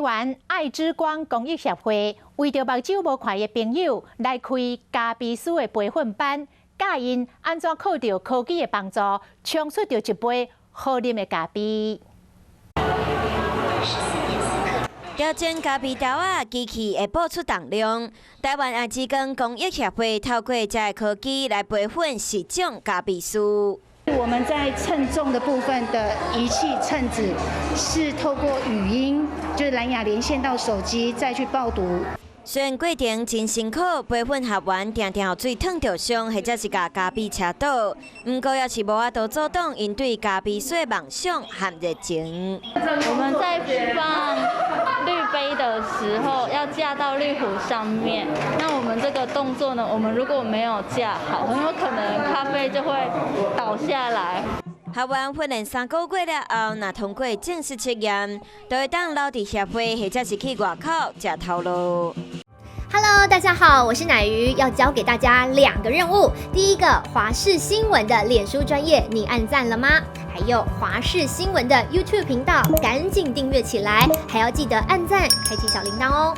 灣愛之光公益協會為著目睭無看的朋友來開咖啡師的培訓班，教𪜶按怎靠著科技的幫助，沖出著一杯好啉的咖啡。調整咖啡豆仔，機器會報出重量。台灣愛之光公益協會透過這个科技來培訓視障咖啡師。我們在稱重的部分的儀器秤子是透過語音，就是藍牙連線到手機，再去報讀。雖然過程真辛苦，培訓學員定定予水燙著傷，或者是共咖啡車倒，毋過也是無法度阻擋𪜶對咖啡師的夢想和熱情。我們在放濾杯的時候，要架到濾壺上面。那我們這個動作呢，我們如果沒有架好，很有可能咖啡就會倒下來。學員訓練3個月了後，若通過正式測驗，就會當留佇協會，或者是去外口食頭路。 Hello，大家好，我是奶魚，要交給大家兩個任務。第一個，華視新聞的臉書專頁，你按讚了嗎？還有華視新聞的 YouTube 頻道，趕緊訂閱起來，還要記得按讚，開啟小鈴鐺哦。